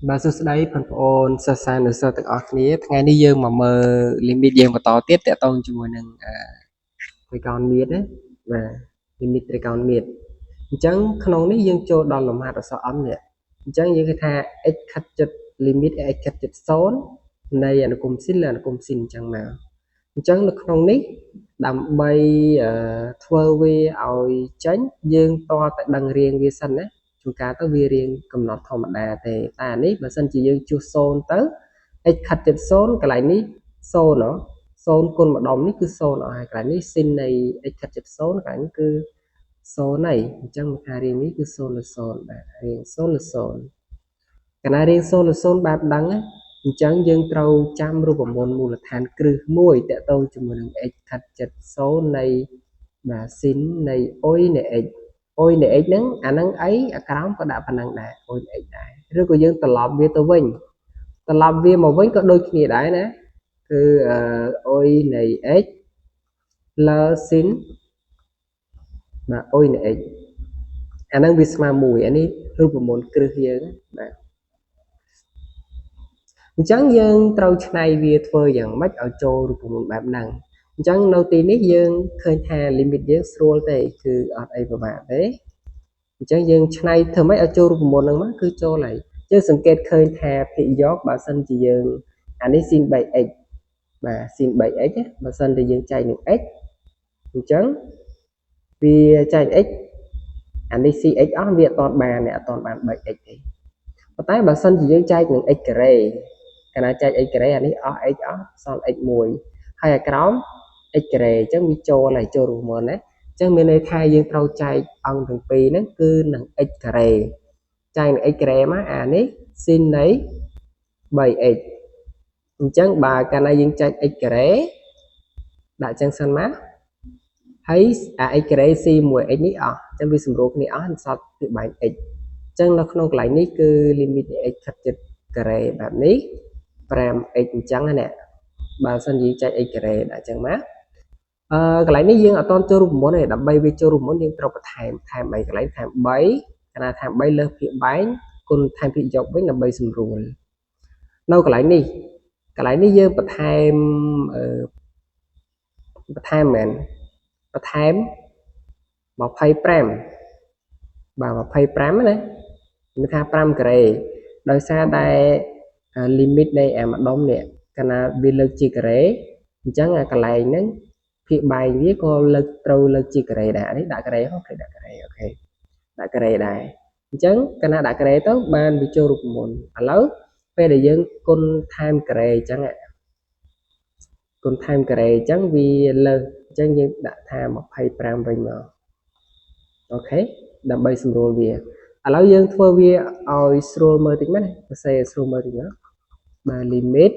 បាទសួស្តីបងប្អូនសិស្សានុសិស្សទាំងអស់គ្នាថ្ងៃនេះយើងមកមើល limit យើងបន្តទៀតតកតងជាមួយនឹងត្រីកោណមាត្រណាបាទ limit ត្រីកោណមាត្រអញ្ចឹងក្នុងនេះយើងចូលដល់លំហាត់អក្សរ m នេះអញ្ចឹងយើងគេថា x ខិតជិត limit x ខិតជិត0នៃអនុគម sin លើអនុគម sin អញ្ចឹងមកអញ្ចឹងនៅក្នុងនេះដើម្បីធ្វើវាឲ្យចេញយើងតតែដឹងរៀងវាសិនណាជួនកាលទៅវារៀងកំណត់ធម្មតាទេតែអានេះបើសិនជាយើងជួស0ទៅ x ខិតជិត0កន្លែងនេះ0ណោះ0គុណម្ដុំនេះគឺ0អស់ហើយកន្លែងនេះ sin នៃ x ខិតជិត0កន្លែងនេះគឺ0ហើយអញ្ចឹងមកថារៀងនេះគឺ0លើ0បាទរៀង0លើ0កាលណារៀង0លើ0បែបដឹងណាអញ្ចឹងយើងត្រូវចាំរូបមន្តមូលដ្ឋានគ្រឹះមួយតកតងជាមួយនឹង x ខិតជិត0នៃបាទ sin នៃ u នៃ x អុយនៃ x ហ្នឹងអាហ្នឹងអីអាក្រោមក៏ដាក់ប៉ុណ្ណឹងដែរអុយនៃ x ដែរឬក៏យើងត្រឡប់វាទៅវិញត្រឡប់វាមកវិញក៏ដូចគ្នាដែរណាគឺអុយនៃ x លើ sin បាទអុយនៃ x អាហ្នឹងវាស្មើ1អានេះរូបមន្តគ្រឹះយើងបាទអញ្ចឹងយើងត្រូវឆ្នៃវាធ្វើយ៉ាងម៉េចឲ្យចូលរូបមន្តបែបហ្នឹងអញ្ចឹងនៅទីនេះយើងឃើញថា limit យើងស្រួលទេគឺអត់អីពិបាកទេអញ្ចឹងយើងឆ្នៃធ្វើម៉េចឲ្យចូលរូបមន្តហ្នឹងមកគឺចូលហើយយើងសង្កេតឃើញថាភាគយកបើសិនជាយើងអានេះ sin 3x បាទ sin 3x បើសិនជាយើងចែកនឹង x អញ្ចឹងវាចែក x អានេះ cx អស់វាអត់តបានអត់តបាន 3x ទេប៉ុន្តែបើសិនជាយើងចែកនឹង x ការ៉េកាលណាចែក x ការ៉េអានេះអស់ x អស់សល់ x មួយហើយអាក្រោម x ការ៉េអញ្ចឹងវាចូលហើយចូលរូបមន្តណាអញ្ចឹងមានន័យថាយើងត្រូវចែកអង្គទាំងពីរហ្នឹងគឺនឹង x ការ៉េចែកនឹង x ការ៉េមកអានេះ sin នៃ 3x អញ្ចឹងបើកាលណាយើងចែក x ការ៉េដាក់ចឹងសិនមកហើយអា x ការ៉េ c មួយ x នេះអស់អញ្ចឹងវាសម្រួលគ្នាអស់សល់គឺបែង x អញ្ចឹងនៅក្នុងកន្លែងនេះគឺ limit នៃ x ខិតជិតការ៉េបែបនេះ 5x អញ្ចឹងណាបើសិនយើងចែក x ការ៉េដាក់ចឹងមកអឺកន្លែងនេះយើងអត់តន់ចូលរូបមន្តទេដើម្បីវាចូលរូបមន្តយើងត្រូវបន្ថែមថែមអីកន្លែងថែម3កាលណាថែម3លើសភាគបែងគុណថែមភាគយកវិញដើម្បីសម្រួលនៅកន្លែងនេះកន្លែងនេះយើងបន្ថែមអឺបន្ថែមមែនបន្ថែម25បាទ25ណាមានថា5ការ៉េដោយសារតែ limit នៃអាម្ដុំនេះកាលណាវាលើកជាការ៉េអញ្ចឹងអាកន្លែងហ្នឹងភាគបែងវាក៏លើកត្រូវលើកជាការ៉េដែរនេះដាក់ការ៉េហ៎គេដាក់ការ៉េអូខេដាក់ការ៉េដែរអញ្ចឹងកាលណាដាក់ការ៉េទៅបានវាចូលរូបមន្តឥឡូវពេលដែលយើងគុណថែមការ៉េអញ្ចឹងគុណថែមការ៉េអញ្ចឹងវាលើសអញ្ចឹងយើងដាក់ថា25វិញមកអូខេដើម្បីសម្រួលវាឥឡូវយើងធ្វើវាឲ្យស្រួលមើលតិចមកណាសរសេរឲ្យស្រួលមើលតិចមកបាទ limit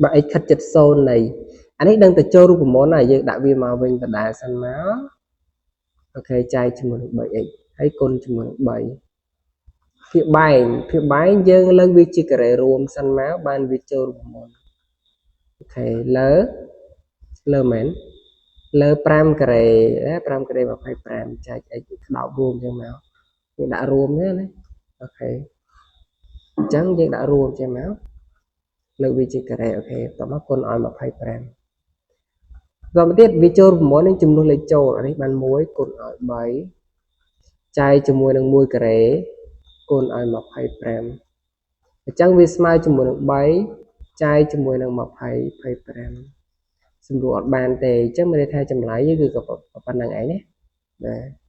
បាទ x ខិតជិត0នៃអានេះដឹងតែចូលរូបមន្តហើយយើងដាក់វាមកវិញដដែលសិនមកអូខេចែកជាមួយនឹង 3x ហើយគុណជាមួយនឹង3ភាគបែងភាគបែងយើងលើកវាជាការ៉េរួមសិនមកបានវាចូលរូបមន្តអូខេលើលើមែនលើ5ការ៉េ5ការ៉េ25ចែក x ក្តោបរួមអញ្ចឹងមកយើងដាក់រួមទេណាអូខេអញ្ចឹងយើងដាក់រួមចេះមកលើកវាជាការ៉េអូខេបន្ទាប់មកគុណឲ្យ25បន្តមកទៀតវាចូល6នឹងចំនួនលេខចូលអានេះបាន1គុណឲ្យ3ចែកជាមួយនឹង1ការ៉េគុណឲ្យ25អញ្ចឹងវាស្មើជាមួយនឹង3ចែកជាមួយនឹង20 25សម្រួលអត់បានទេអញ្ចឹងមានន័យថាចម្លើយគឺក៏ប៉ុណ្្នឹងឯងណាបាទ